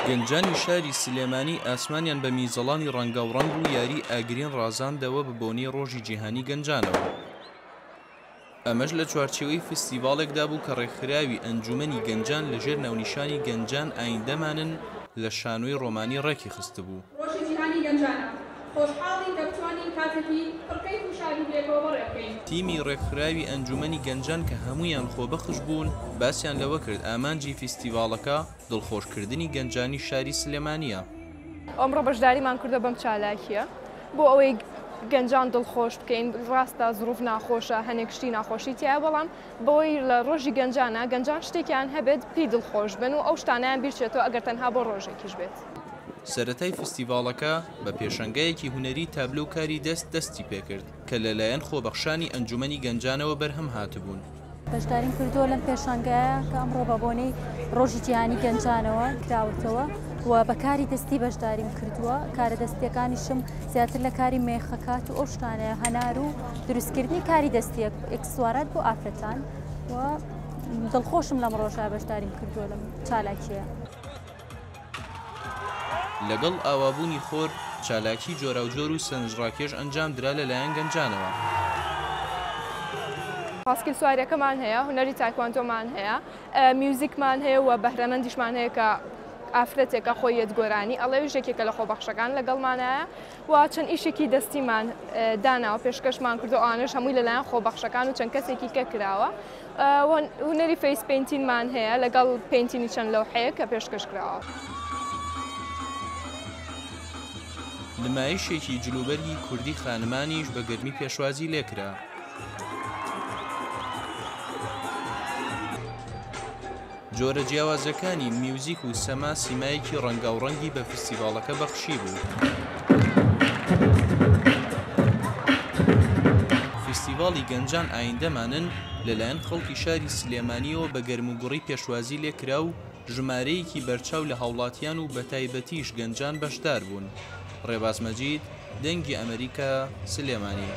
گەنجانی شاری سلێمانی ئاسمانیان بە میزەڵانی ڕەنگاوڕەنگ و یاری ئاگرین ڕازاندەوە بە بۆنەی ڕۆژی جیهانی گەنجانەوە. ئەمەش لە چوارچێوەی فستیڤاڵێکدا بوو کە ڕێکخراوی ئەنجومەنی گەنجان لەژێر ناونیشانی گەنجان ئایندەمانن لە شانۆی ڕۆمانی ڕێکی خستبوو. ڕۆژی جیهانی گەنجانە، خۆشحاڵین کە بتوانین کاتێکی پڕ کەیف و شادی پێکەوە بەڕێ بکەین. تیمی ڕێکخراوی ئەنجومەنی گەنجان کە هەموویان خۆبەخش بوون، باسیان لەوە کرد ئامانجی فیستیڤاڵەکە دڵخۆشکردنی گەنجانی شاری سلێمانییە. ئەمڕۆ بەشداریمان کردووە بەم چالاکییە بۆ ئەوەی گەنجان دڵخۆش بکەین، ڕاستە زروف ناخۆشە، هەنێک شتی ناخۆشی تیایە، بەڵام بەوەی لە ڕۆژی گەنجانە گەنجان شتێکیان هەبێت پێی دڵخۆش بن و ئەو شتانەیان بیرچێتەوە ئەگەر تەنها بۆ ڕۆژێکیش بێت. سەرەتای فستیڤاڵەکە بە پێشەنگایەکی هونەری تابلۆ و کاری دەست دەستی پێکرد کە لەلایەن خۆبەخشانی ئەنجومەنی گەنجانەوە بەرهەم هاتبوون. بەشداریم کردووە لەم پێشانگایە کە ئەمڕۆ بە بۆنەی ڕۆژی جیهانی گەنجانەوە کراوەتەوە و بە کاری دەستی بەشداریم کردووە، کارە دەستیەکانیشم زیاتر لە کاری مێخەکات و ئەو شتانەیە، هەنار و دروستکردنی کاری دەستیە، ئێکسسوارات بۆ ئافرەتان و دڵخۆشم لەم ڕۆژە بەشداریم کردووە لەم چالاکیە. لەگەڵ ئاوابوونی خۆر، چالاکی جۆراوجۆر و سەرنجڕاکێش ئەنجامدرا لەلایەن گەنجانەوە. پاسکیل سواریەکەمان هەیە، هونەری تایکواندۆمان هەیە، میوزیکمان هەیە و بەهرەمەندیشمان هەیە کە ئافرەتێکە خۆی یەت گۆرانی ئەڵێ ویش یەکێکە لە خۆبەخشەکان لەگەڵمانایە و چەند ئیشێکی دەستیمان داناوە پێشکەشمان کردو ئەوانەش هەمووی لەلایەن خۆبەخشەکان و چەند کەسێکی کە کراوە. هونەری face painting مان هەیە لەگەڵ painting ی چەند لەوحەیەک کە پێشکەش کراوە. نمایشێکی جلوبەرگی کوردی خانمانیش بە گەرمی پێشوازی لێکرا. جۆرە جیاوازەکانی میوزیک و سەما سیمایەکی ڕەنگاوڕەنگی بە فستیڤاڵەکە بەخشیبوو. فستیڤاڵی گەنجان ئایندەمانن لەلایەن خەڵکی شاری سلێمانییەوە بە گەرموگوڕی پێشوازی لێکرا و ژمارەیەکی بەرچاو لە هاوڵاتیان و بەتایبەتیش گەنجان بەشداربوون. ڕێباز مەجید، دەنگی ئەمەریکا، سلێمانی.